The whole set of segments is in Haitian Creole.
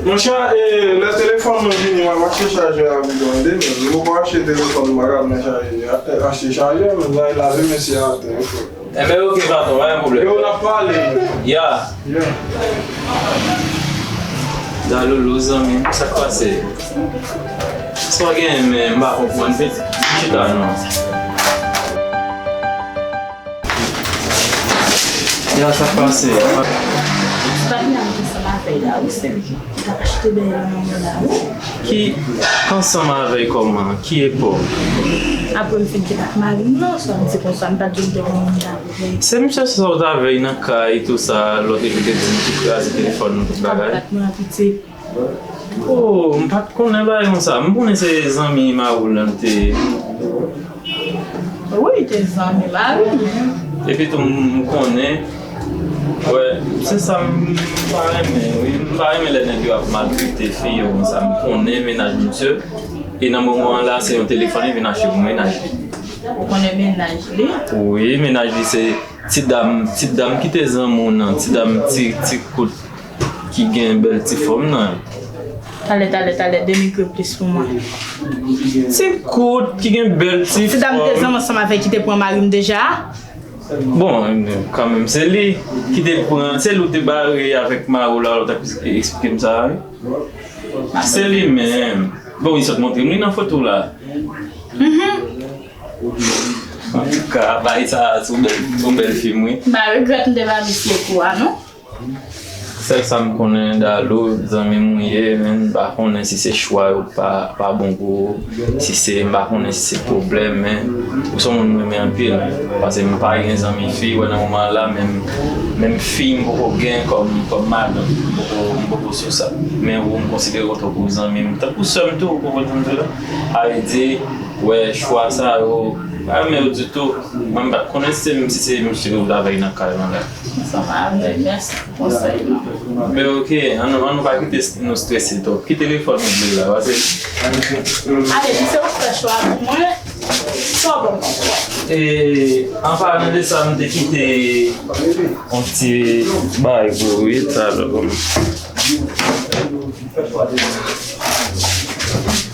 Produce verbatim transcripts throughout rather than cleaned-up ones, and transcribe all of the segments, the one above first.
Monchè, e, lè telefòn mwen vini, m ap achte chajè a bidon de, men m poko achte telefòn m pa ka men chaje, achte chajè, men m lave mesye atè. Enben, oke, patwon, pa gen pwoblèm. Yo, n ap pale. Ya. Ya. Daloulou, zanmi m, sa k pase? Sa w genyen, men m pa konprann, pitit. Chita, non. Ya, sa k pase? Ti bagay la, m te ansanm avè l la, wi, sè m. M t ap achte bagay nan men w la, wi. Ki ansanm avè l kòman? Ki epòk? Apre m fin kite ak mari m nan, sa m di konsa, m pa t di w m te konn moun la. Se misye sa w t avè l nan kay, tou sa, lòt epi te di m tou kraze telefòn nou, tout bagay. Bat mwen an piti. Oh, m pa t konnen bagay konsa. M konnen se zanmi Mawoul lan te. Wi, te zanmi mari m. Epi tou, m konnen. Wè, se sa m pa renmen, wi. M pa renmen lè nèg yo ap maltrete fi yo konsa. M konnen mennaj misye. E nan moman an la, se yon telefòn li vin achte pou mennaj li. Ou konnen mennaj li? Wi, mennaj li se ti dam, ti dam ki te zanmi w nan, ti dam ti, ti kout ki gen bèl ti fòm nan. Talè, talè, talè, demigre plis pou mwen. Ti kout ki gen bèl ti fòm. Ti dam te zanmi ansanm avè ki te pran mari m deja? Bon, kanmenm, se li ki te pran, se li w te bare avèk mari w la, w t ap eksplike m sa, wi. Se li menm. Bon, li sot montre m li nan foto w la. Mhm. Antouka, bagay sa a, se yon bèl, se yon bèl fim, wi. M pa regrèt m te ba misye kou a, non. Sèl sa m konnen, Dalo, zanmi m ou ye, men m pa konnen si se chwa yo pa, pa bon pou ou, si se, m pa konnen si se pwoblèm, men ou se yon moun m renmen anpil, paske m pa gen zanmi fi, wè nan moman la, menm, menm fi m poko gen kòm, kòm madanm, m poko, m poko sou sa. Men ou, m konsidere w tankou zanmi m, tankou sè m tou, ou konprann sa m di w la? Sa vle di, wè, chwa sa yo, pa renmen yo ditou. Mwen, m pa t konnen si se, si se misye yo t avè l nan kay lan la. Ansanm avè l, mèsi pou konsèy lan. Men oke, ann nou, ann nou pa kite s-, nou strese twòp. Ki telefòn ou vle la? Pase. Ale, di se ou fè chwa pou mwen. Sa w ban mwen, wè. E, an palan de sa, m te kite yon ti bagay pou ou, wi, talè.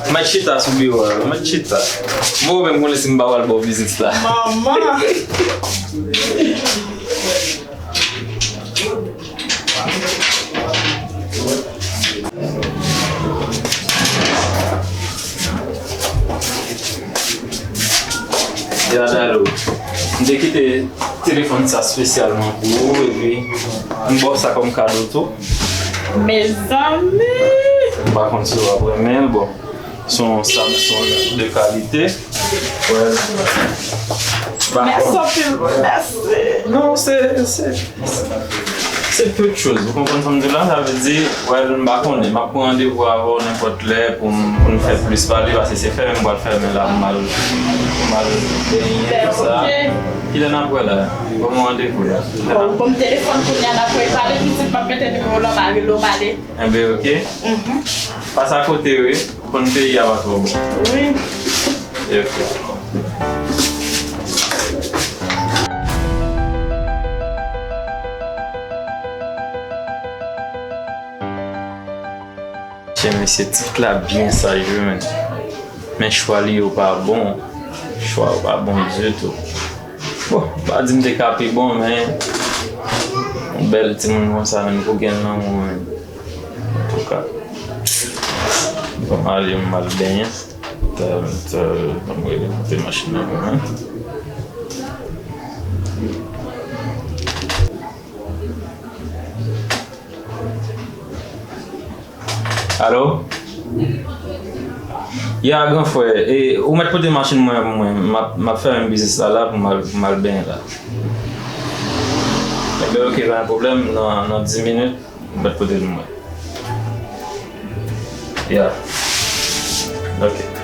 Mèt chita sou biwo a, mèt chita. Mwen menm konnen si m pa pral ba w biznis la. Manman! Ya, Dalo. M te kite telefòn sa espesyalman pou ou, epi m ba w sa kòm kado tou. Mezanmi! M pa konn si w ap renmen l, bon. Se yon Samsung de kalite. Wè. Mèsi anpil, mèsi. Non, se, se, se peu de choses. Ou konprann sa m di w la? Sa vle di, wè, m pa konnen. M ap pran randevou avè w nenpòt lè pou m, pou n fè plis pale, paske se fèmen m pral fèmen la, pou m al, pou m al benyen, tout sa. Kilè n ap wè la? Ban m yon randevou la. Bon, ban m telefòn kounye a, n ap repale, pitit, m ap mete nimewo w nan mari l, w ale. Enben, oke. Mhm. Pase akote, wi. Ou konn peyi a pa twò bon. Wi. Ok. Chen mesye, tit la byen saj wi, men. Men chwa li yo pa bon. Chwa yo pa bon ditou. Bon, m pa di m te ka pi bon, men yon bèl timoun konsa, men pou gen lanmou, men. Antouka, ban m ale, m al benyen. Tè, tè, ban m rele kote machin nan pou mwen. Alo? Ya, gran frè, e, ou mèt pote machin mwen pou mwen. M ap, m ap fèmen biznis la la pou m al, pou m al benyen la. Enben, ok, pa gen pwoblèm. Nan, nan dis minit, ou mèt pote l pou mwen. Ya. Ok.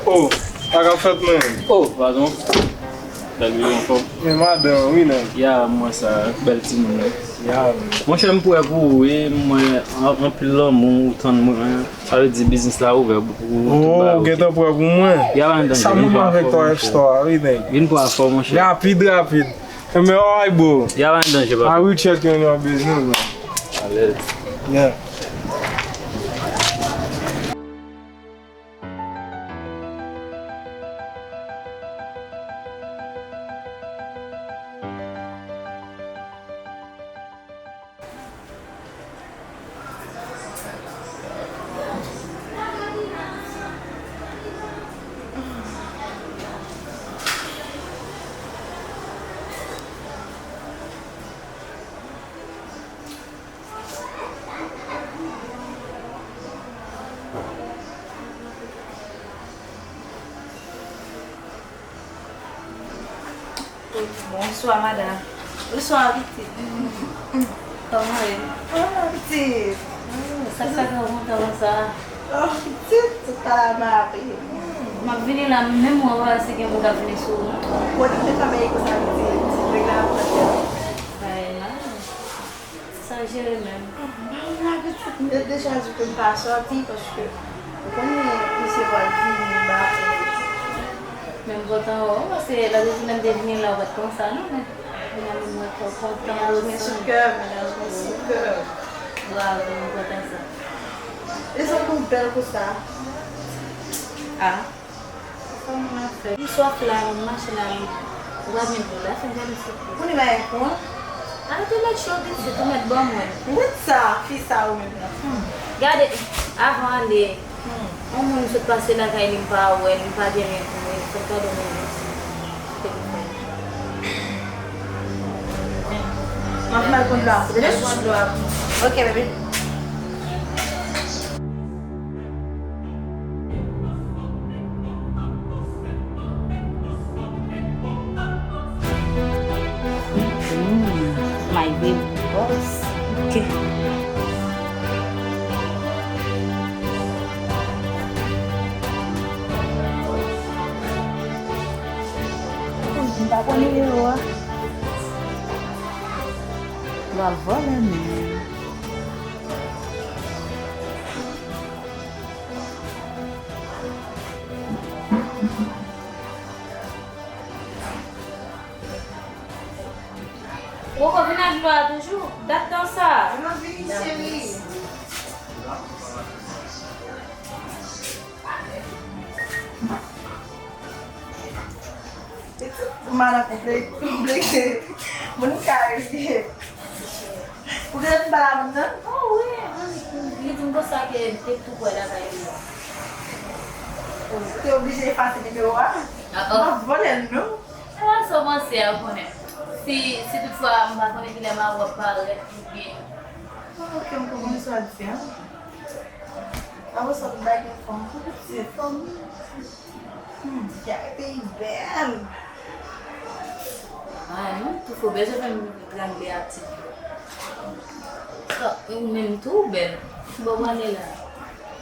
Oh, sa k ap fèt, man? Oh, padon. Bèl wi, anfòm. Men madanm, wi, nèg. Ya, m wè sa, bèl timoun, wi. Ya, man. Monchè, m prè pou ou, wi, m wè an-, anpil lanmou, ou tann mwen. Sa vle di biznis la ouvè pou ou, tout bagay oke. Oh, ou gentan prè pou mwen. Ya, pa gen danje, vin pran fò, monchè. Sa m avèk twa F Store, wi, nèg. Vin pran fò, monchè. Rapid, rapid. Enben, alright, bro. Ya, pa gen danje, papa. I will check you in your business, man. Alèz. Yeah. Bonswa, madanm. Bonswa, pitit. Kòman w ye? Ah, pitit. Oh, sa k fè kè w kontan konsa? Oh, pitit, tout pa la mavi. M ap vini la, menm mwen wè si gen moun k ap vini sou ou. Kote m te fè bay konsa, pitit, nèg la ap pran tèt. Bay la. Sa jere menm. Mwen la pitit, m te deja di ke m pa sòti paske ou konnen misye pral vini ba. Men m kontan wè w, paske lòt jou lè m te vini la, ou pa t konsa non, men kounye a menm mwen twò kontan. Mennaj mwen sou kè, mennaj mwen sou kè. Bravo, m kontan sa. E sa nou bèl konsa. Ah. Sa m ap fè? M swaf la, m mache la, m, ou pa gen dlo la, fè m gade sou kou. Kounye bagay pou an? Arete mèt cho pitit, ou mèt ban mwen. Wout sa, fi sa ou menm nan. Hmm. Gade, avan ale, hmm, yon moun sot pase lakay li, m pa wè l, m pa gen men pou mwen, fè l gade yon minit. Fè l fè. M ap mal konn dlo a. Kote de sous dlo a pou mwen? Ok, bebe. Mm, my baby boss. Ok. M pa konn nimewo a. L ap vòlè menm. Ou poko vin ak dlo a toujou? Dat tan sa? Mwen vini, cheri. Madan konplè-, konplekse. Moun ka rive. Ou te vin pale a moun nan? Oh, wi. Li di m konsa ke li te tou prè lakay li a. Ou te oblije efase nimewo a? Ah, ah. M ap vòlè l, non. Sa va sa w panse a, ou konnen. Si, si toutfwa m pa konnen kilè m a wè w ap parèt, oubyen. Ah, ok, m konprann sa w di a. Apre sa, tout bagay gen fòm. Tout ti fòm. Hmm, gade peyi bèl. Ay, non, tou fò bèl, sa fè m trangle a ti. Sa, e ou menm tou, ou bèl. Bon, w ale la.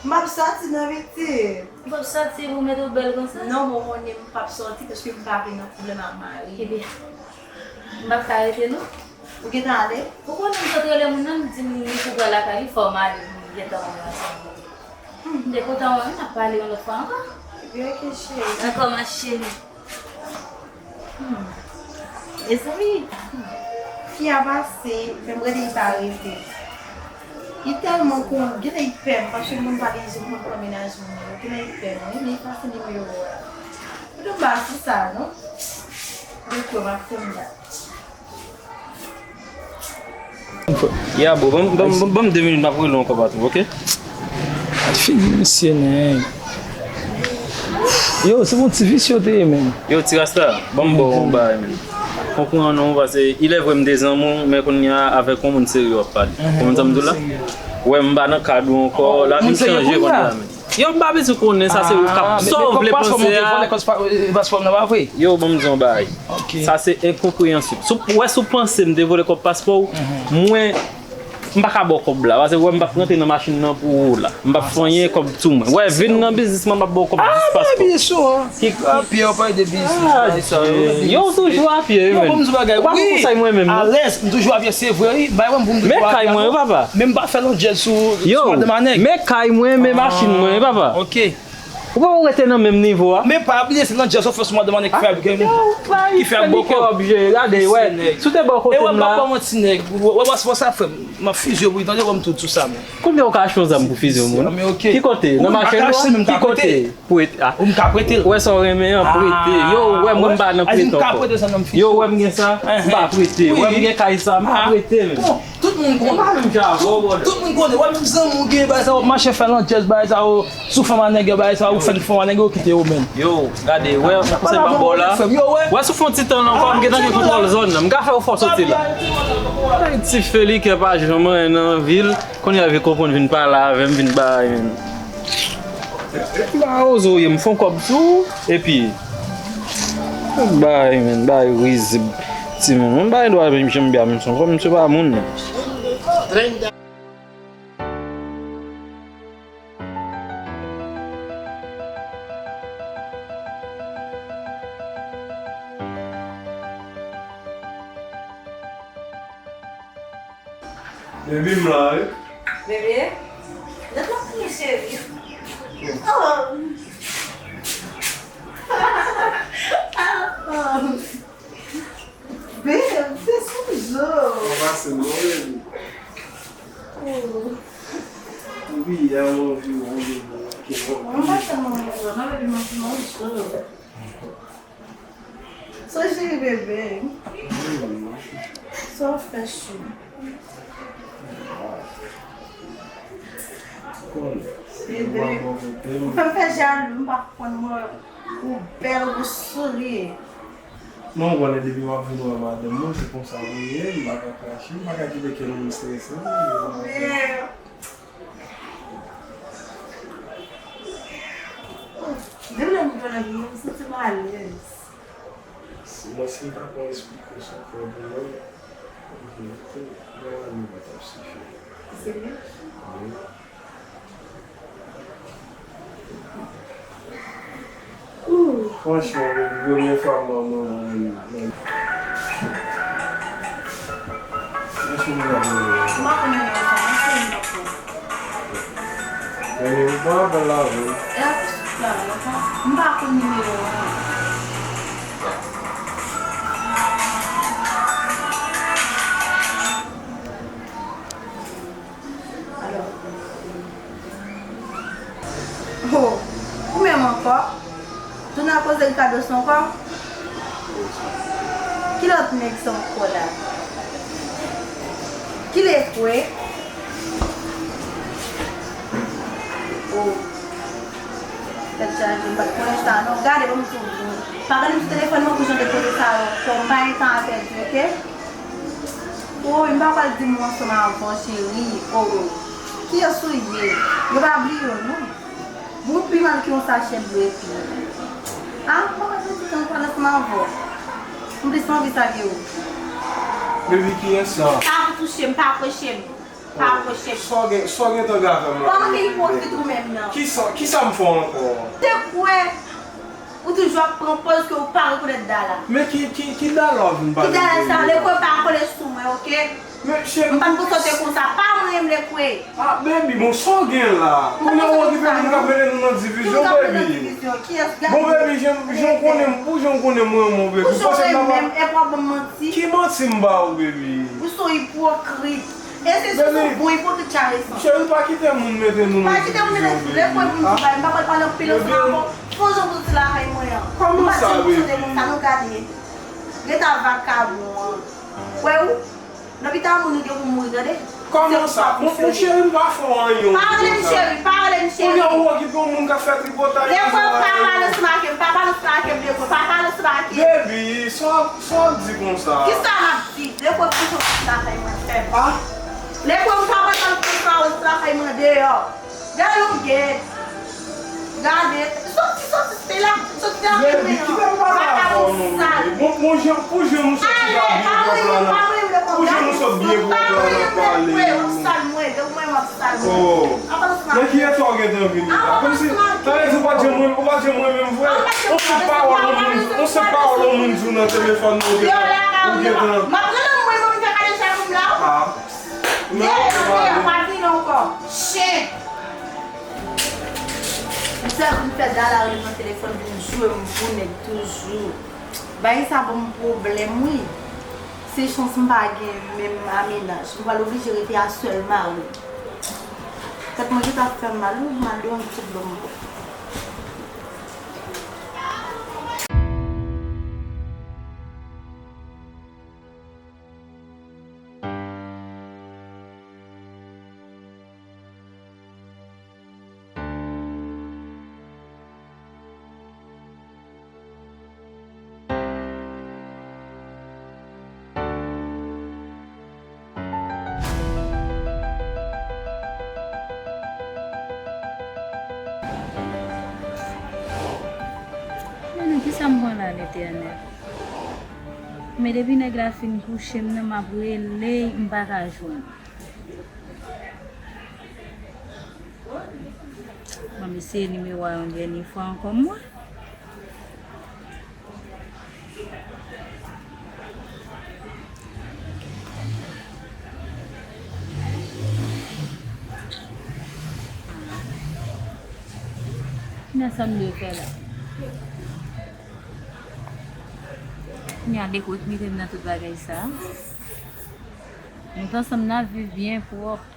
M ap sòti nan pitit. Ou p ap sòti pou mete w bèl konsa? Non, bon, konnen m p ap sòti paske m pa vle nan pwoblèm ak mari m. Ebyen, m p ap ka rete non. Ou gentan ale? Ou konnen m sot rele moun nan, m di m li tou pral lakay li, fò m ale pou m gentan wè ansanm. Hmm. M te kontan wè w, n ap pale yon lòt fwa ankò. Ebyen, ok, cheri. Dakò, ma chérie. Hmm. Mezanmi, fi a pase, men m rete, li pa rete. Li tèlman kon, genlè li pè m, paske m konn pale, li konn pran mennaj moun yo. Genlè li pè m, wi, men li pase nimewo a. Poutèt m pa sou sa, non. Depi m ap fè m la. Ya, bro, ban m, ban m, ban m de minit, m ap rele w ankò, patwon, ok? Figi misye, nèg. Yo, se yon ti visye w te ye, menm. Yo, ti rasta, ban m ba w yon bagay, menm. Konprann non, paske, il est vrai, m te zanmi w, men kounye a, avèk yon moun serye w ap pale. Konprann sa m di w la? Wè, m pa nan kad ou ankò, lavi m chanje kounye a, menm. Yo, m pa bezwen konnen sa, se ou k ap, sa w vle panse a. Paspò m nan pa vre? Yo, ban m di yon bagay. Sa se enkonpreyansib. Si w, wè, si w panse m te vòlè kòb paspò w, mwen, M pa ka ba w kòb la, paske w wè m p ap rantre nan machin nan pou ou la. M p ap fè anyen kòb sou mwen. Wè, vin nan biznis mwen, m ap ba w kòb jis paske. Ah, men byen si, ki, ki... Apye, w pale de biznis, bagay sa yo, yo, toujou apye, wi, men. Yo, bon, m di bagay, wi. Ou pa konn konsèy mwen menm, non. Alèz, m toujou apye, se vre, wi. Bagay mwen, m toujou apye. Men kay mwen, wi, papa. Men m pa fè landjèz sou, sou madanm a nèg. Men kay mwen, men machin mwen, wi, papa. Ok. Ou pa wè w rete nan menm nivo a? Men pa bliye, se landjèz ou fè sou madanm a nèg ki fè ak bòkò. Gade, wè, si w te bò kote m la. E wè, m pa ba w manti, nèg. Wè, wè, wè sa, frè m. M ap fizye w, wi, tande, wè m tout sou sa, men. Kounye a w ka achte yon zam pou fizye yon moun? Ki kote? Nan mache nou an? Ki kote? Prete. Ah. Ou m ka prete l. Wè sa w renmen an, prete. Yo, wè, mwen m pa nan prete ankò. Yo, wè m gen sa, m pa prete. Wè m gen kay sa, m pa prete, men. Tout moun konnen. Tout, tout moun konnen. Wè, menm zanmi w gen bagay sa yo, mache fè landjèz bagay sa yo, sou fanm a nèg yo bagay sa yo, ou fè fanm a nèg yo kite yo menm. Yo, gade, wè, konsèy m ap ba w la. Wè, si w fè yon ti tan la ankò, m gentan gen kontwòl zòn nan. M ka fè w fò soti la. Ti Felike pa janm anyen nan vi l. Kounye a vin konprann, vin pale avè m, vin bay, men. Ba ozo ye, m fè yon kòb sou ou, epi bay, men, bay rizib. Timoun, mwen bay dwa menm jan m byen, men son kòb, misye pa moun, non. Baby, m la, wi. Bebe, lèt la pou mwen, cheri. Oh. Oh. Babe, se sou jou. Mwen pase non, baby. Oh. Wi, a mwen anvi wè, baby. Ok, mwen pase non, baby, mwen anvi wè jou. So cheri bebe. Sa w fè chou? Bebe, ou fè m fè jalou, m pa konprann mwen. Ou bèl, ou souri. Non, ou konnen depi m ap vin wè madanm mwen, se konsa pou l ye, m pa ka kache, m pa ka kite kè moun strese m. Bebe. Depi lè m jwenn avè w, m santi m alèz. Si mwen, si m ta konn esplike w sa fè pou mwen, mwen, mwen, mwen pa t ap sifi. Serye? Wi. Ooh. Franchman, baby, premye fwa m wè manman m nan. Franchman, m pa konn. M pa konn nimewo sa, m pa konn nimewo sa. Men, men, m pa rapèl la, vre. E a plis la, m pa, m pa konn nimewo a. Alò. Oh, ou menm ankò? Tounen al koze Ricardo sa ankò? Ki lòt nèg sa ankò la? Ki lekwe? Oh. Tèt chaje, m pa t konnen sa non. Gade, ban m di w. Pa gade m sou telefòn mwen pou jan de koze sa yo ankò. M pa gen tan a pèdi, oke? Woy, m pa pral di m ansanm avè w, cheri. Oh, oh. Kiyès ou ye? Yo pa bliye w, non. Bon, ou pi mal ke yon sachè dlo epi. Ah, m pa pral pèdi tan m pral ansanm avè w. M plis anvi sa ke w. Baby, kiyès sa? Pa touche m, pa pwoche m. Pa pwoche m. Sa w gen, sa w gentan gen avè m la? Kòman ke ipokrit ou menm nan? Kisa, kisa m fè w ankò? Te kwè ou toujou ap pran pòz ke ou pa rekonèt Dala. Men ki, ki, ki Dala w vin pale de yo? Ki Dala sa? Lekwe pa kole sou mwen, oke? Men cheri. M pa t konn sa w te konsa. Pa mwen menm lekwe. Ah, baby, bon, sa w gen la? Kounye a w okipe moun k ap mete nou nan divizyon, baby. Bon, baby, jan, jan w konnen m, pou jan w konnen m renmen w, baby. Pou jan w renmen m, epi w ap ban m manti. Ki manti m ba w, baby? Ou se yon ipokrit. E se sou bon ipokrit charesan. Cheri, pa kite moun mete nou nan divizyon, baby. Pa kite moun mete nou. Lè pou moun di bagay, m pa pral pale anpil ansanm avè w. Fon jan pou di lakay mwen an. Kòman sa, baby? M pa di pou sante konsa, nou gade. Rete a vakabon an. Wè ou? Lopital moun ou gen pou mouri, tande? Kòman sa? Mon, mon cheri, m pa fè w anyen. Pa rele m cheri, pa rele m cheri. Kounye a ou okipe yon moun k ap fè tripotay. Lekwe, pa pale ansanm ak m, pa pale ansanm ak m, Lekwe, pa pale ansanm ak m. Baby, sa, sa w ap di konsa? Kisa m ap di? Lekwe, fouti w lakay mwen, frè m. Ah? Lekwe, m pa pral pale ansanm ak ou lakay mwen deyò. Gade yon gèt. Gade. Soti, soti, se la. Soti la. Baby, kite m pale avè w non, baby. Bon, bon, jan, pou jan nou soti la, baby, pa voye m, pa voye m, Ou jwenn ou sot byen pwòp la, n ap pale. Ou sal mwen, donk mwen, m ap sal mwen. Oh. Nan ki eta w gentan vini la? Kòmsi, sa vle di ou pa t janm renmen, ou pa t janm renmen m vre? On se pawòl yon moun, on se pawòl yon moun di w nan telefòn nan, ou gentan, ou gentan. M ap rele mwen, mwen, m fè kale sa moun la. Ah. Non, ou pa vini ankò. Chen. Ou sèl vin fè dala rele nan telefòn pou jwe m pou nèg toujou. Bagay sa ban m pwoblèm, wi. Se chans m pa gen menm a mennaj. M pral oblije rete a sèl mari. Tèt mwen gentan ap fè m mal, wi, m al dòmi tout lòm. Men nan kisa m pran la, Letènèl? Men depi nèg la fin kouche m nan, m ap rele, m pa ka jwenn. Ban m eseye nimewo a yon dènye fwa ankò m wè. Men sa m dwe fè la. Kounye a, de kote mete m nan tout bagay sa. Nou t ansanm, n ap viv byen pwòp.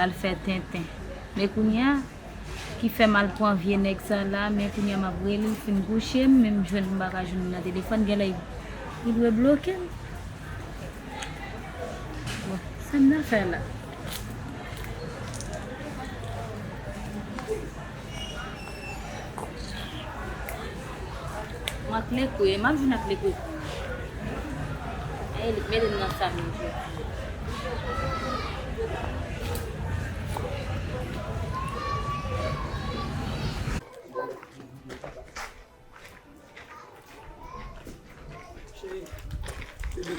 L al fè tenten. Men kounye a, ki fè m al pran vye nèg sa la, men kounye a m ap rele l, fin kouche m, men m jwenn, m pa ka jwenn li nan telefòn, genlè li dwe bloke m. Bon, sa m ta fè la? Mwen ak lekwe, m ap jwenn ak lekwe. Ay, li mete m nan sa m jwe. Cheri, bebe,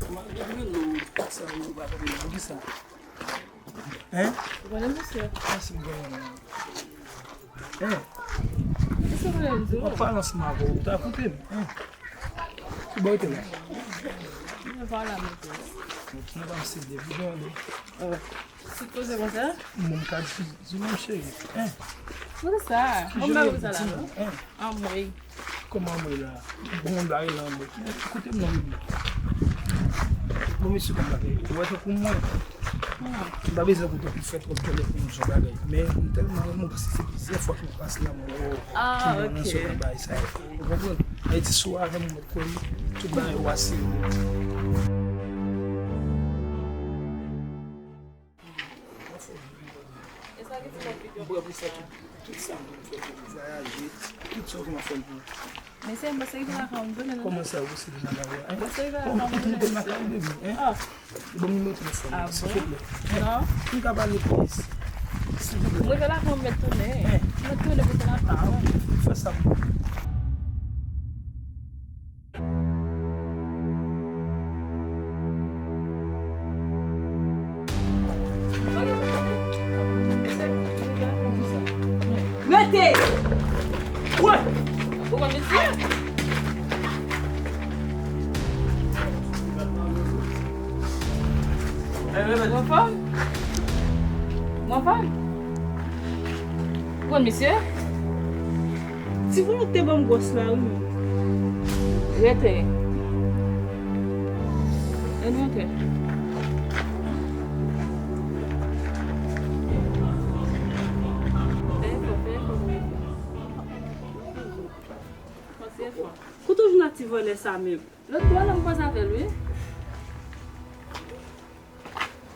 kòman, depi lè sa yo pa tande nan kisa? Hein? Ou konnen misye? Mèsi, m konnen. Hein? Kisa w vle m di w? W ap pale ansanm avè w, ou ta koute m, hein? Ki bò w te la? Mwen pa la, mwen te. Mwen pa m sede, bidon ale. Oh. Sou koze konsa? Moun ka di, di non, cheri. Hein? Poukisa? Ki jan yo di non, hein? Anmwey. Kòman anmwey la? Bon, moun ba rele anmwey. Koute m non, bebe. Bon, mesye, kòm bagay. Ou wè tankou mwen. Hmm. M pa bezwen koute pou fè twòp tèlè pou moun sou bagay. Men, m tèlman renmen w paske se plizyè fwa ke m pase la, mwen wè w. Ah, ok. Ki nan sou nan bagay sa yo. Ou konprann? Ayiti sou avè m, mwen kwè tout bagay w asire. M prè pou sa tout, tout sa m fè pou vwayaje, tout sa w konn ap fè l pou. Mesye, m panse rive lakay ou m tounen, non? Kòman sa, ou se nan la, hein? M panse rive lakay ou m tounen, mesye. Ban m nimewo telefòn ou, silvouplè. Non. M ka pale, please. Silvouplè. M rive lakay ou m mèt tounen. Hein? M mèt tounen pou se lakay ou. Ah, ok. Fè sa pou mwen. Rete! Wè! Ou konn misye? Ou anfòm? Mwen pa. Ou konn misye? Ti Volo te ban m gwòs la, wi, menm. Rete. Ann monte. Fè efò, fè efò pou mwen. Fè efò. Kote w jwenn ak ti vòlè sa menm? Lòt bò la, m koze avè l, wi.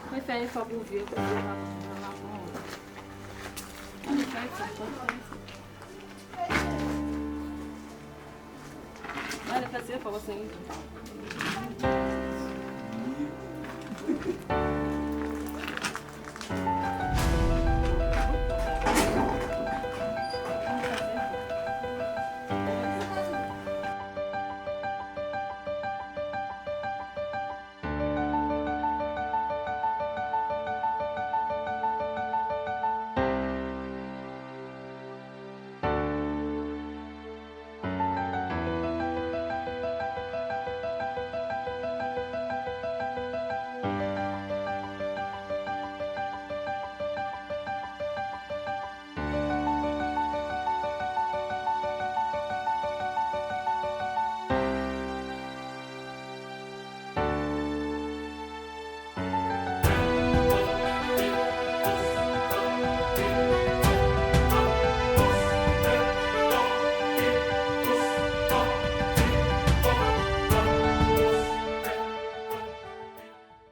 Mwen fè efò pou vye, pou vye pa, pa, pa, pa. Mwen fè efò, mwen fè efò. Mwen fè efò, paske